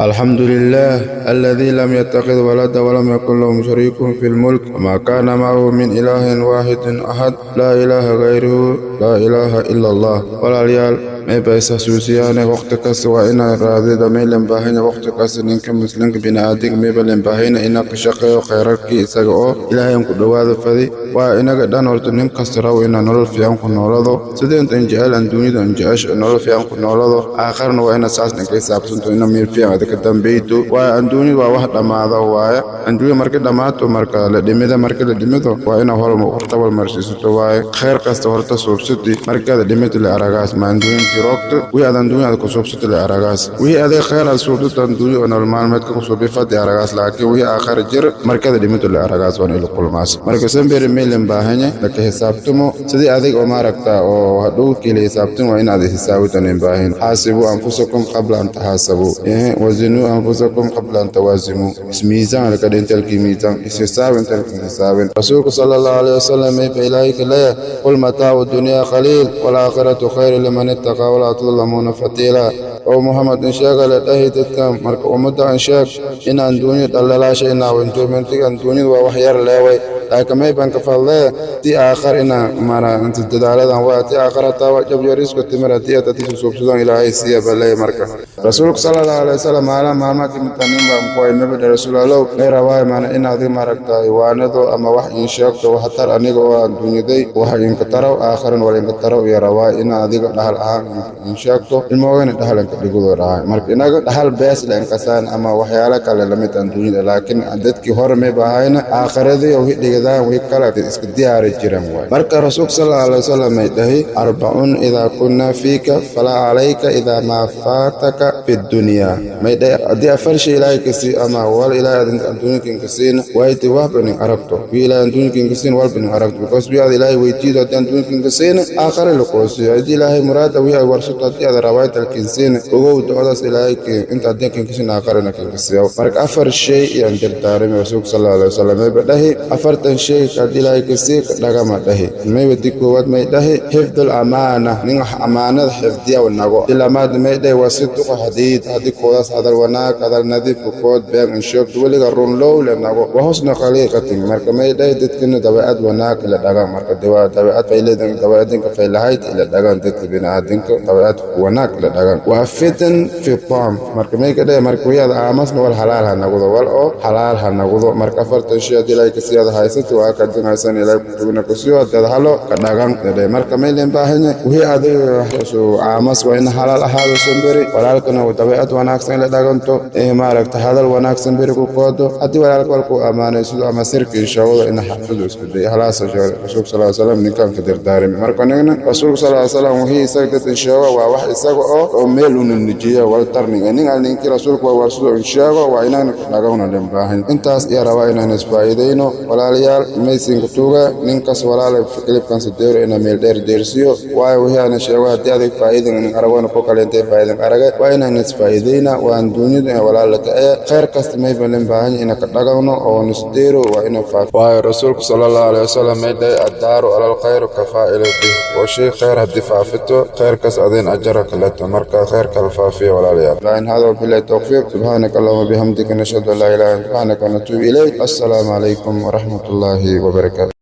الحمد لله الذي لم يتخذ ولدا ولم يكن له شريك في الملك وما كان معه من إله واحد أحد لا إله غيره لا إله إلا الله. Walaalayaal, mayba is xasuusiyaane waqti kasta waa inaan raadida maylan baahanya. Waqti kasta ninka muslimka bini'aadinka mayba len baahayna inaa ka shaqeeyo khayrarkii isaga oo Ilaahay ku dhowaado fadi. Waa inaga dhan horta nin kasta rabo inaa nolol fiican ku noolado. Sidee intan jecel aan dunida an jecesha nolol fiican ku noolado, aakharna waa inaad saas dhanka xisaabsanto, ina meel fiican aad ka dambeyto. Waayo, adduunyada waa wax dhammaado waaye. Adduunya marka dhammaato, marka la dhimida, marka la dhimido, waa inaa horta walmarsiisato waaye. Khayr kasta horta suubsati, markaad dhimito le aragaas ma adduunyankii roogto. Wixii aad adduunya aad ku suubsato le aragaas. Wixii aday khayr aad suubsato adduunya oo nolol maalmeedka ku suubi fadi aragaas, laakiin wixii aakhar jir markaad dhimito le aragaas waan ila kulmaas. Marka sambere meelin baahanya laka xisaabtamo sidii adig oo maaragta oo hadhow kila xisaabtan waa inaad xisaabitan baahin. حاسبوا أنفسكم قبل أن تحاسبوا، وزنوا أنفسكم قبل أن توازنوا. Ismiisaan laka dhintalkii miisaan, isxisaab intalkii xisaabin. Rasuulku sala Allahu alayhi wasalam mayba Ilaahay ka leeyahay: قل متاع الدنيا قليل والآخرة خير لمن اتقى ولا تظلمون فتيلا. Oo Muhammad in sheega la dhahi dadka, marka ummadda in sheeg inaan duunya dhalalaasha inaa enjoymentiga duunyada waa wax yar leeway, laakiin may baan ka fadlee ti aakhar ina mara inta dadaaladan waa ti aakhar hataa waa jab yarisko timir haddii aad atiisu suubsadon Ilaahay siiya baley. Marka rasuulku sala Allahu alayhi wasalam maalin maalmaha kamid ah nin baan kuway mabadha: "Rasuul Allow, may rawaay maana in adiga maaragtay waanado ama wax iin sheegto wax tar aniga oo aan dunyaday wax inka taraw, aakharan wal inka taraw iyo rawaay ina adiga dhaxal ahaan iin sheegto, ilmoogana dhaxal inka dhigudoo dhahay." Marka inaga dhaxal bees la inkasaan ama waxyaalo kale lamid aan dunyada, laakiin dadkii hore may bahayna aakharadii wixii dhigadaan wixii kale iska diyaari jiran waay. Marka rasuulka sal Allahu alayhi wasalam ay dhahay: أربع إذا كن فيك فلا عليك إذا ما فاتك في الدنيا. May dhahay haddii afar shay Ilaahay ka sii ama wal Ilaahay adduunyakin ka siina wayti waxba nin aragto wii Ilaahay adduunyakin ka siin walba nin aragto, because wii aad Ilaahay weydiido haddii adduunyakin ka siina aakhare la qoosiyo. Haddii Ilaahay muraada wii ay warsato haddii aad rawaaytalkin siina, ogow ducadaas Ilaahay inta adduunkan ka siin aakharena kan ka siiyo. Marka afar shay iyaan dardaarmay rasuulka sal Allahu alayhi wasalam. Mayba dhahi afartan shay haddii Ilaahay ka sii dhagama dhahi. Mayba di koowaad may dhahi: حفظ الأمانة, nin wax amaanada xifdiya nago. Di lamaad may dhahi: وصدق الحديث, haddii koodaas hadal wanaag, hadal nadiifka kood, been in sheegto weliga runlow le nago. وحسن خليقة, marka may dhahi dadkina dabeecad wanaag ila dhagan. Marka dabeecad fayledan dabeecadinka faylahayd ila dhagan, dadka biniaadinka dabeecad wanaag ila dhagan. وعفة في الطعام, marka may ka dhahi marka wiyaada aamasna wal xalaal ha nagudo, wal oo xalaal ha nagudo. Marka afartan shay haddii Ilaahay kasiyada haysata waa kadin haysan Ilaahay kutugna kusiyo haddaad halo ka dhagan. Marka may leen baahanya wixii adiga aamas waa in xalaal ahaado samberi, walaalkana dabeecad wanaagsan ila dhaganto, maaragta hadal wanaagsan beri ku koodo. Haddii walaalka walku ammaanaysido ama sirkii sheegado ina xafidu isku day halaas. Rasuulka sal salam ninkan ka dardaarimi. Marka nigna rasuulka sal salam wixii isaga dad sheego waa wax isaga oo meel unu nijiyo wal tarniga nin al ninkii rasuulka waa warsido in sheego waa inaan dhagawna dhan baahin. Intaas iyo rabaa inaan isfaa'iidayno, walaalayaal. Maysinka tuuga ninkas walaala kilibkan sadeero ina meel dheer deersiyo, waayo wixii aana sheego haddii adig faa'iidan nin aragona ku kaleentay faa'iidan arage. Waa inaan isfaa'iidayna waan duunyada ee walaala ka ee khayr kasta mayba nin baahan ina ka dhagawno oo nisdeero waa ina faaf. Waayo, rasuulku sala Allahu alayhi wasalam may dhahay: الدال على الخير كفاعله. Oo shay khayr haddii faafito, khayrkaas adin ajara kaleto. Marka khayr kala faafiya, walaalayaal. لكن هذا وبالله التوفيق. سبحانك اللهم وبحمدك، نشهد ان لا اله الا انت، سبحانك ونتوب اليك. السلام عليكم ورحمه الله وبركاته.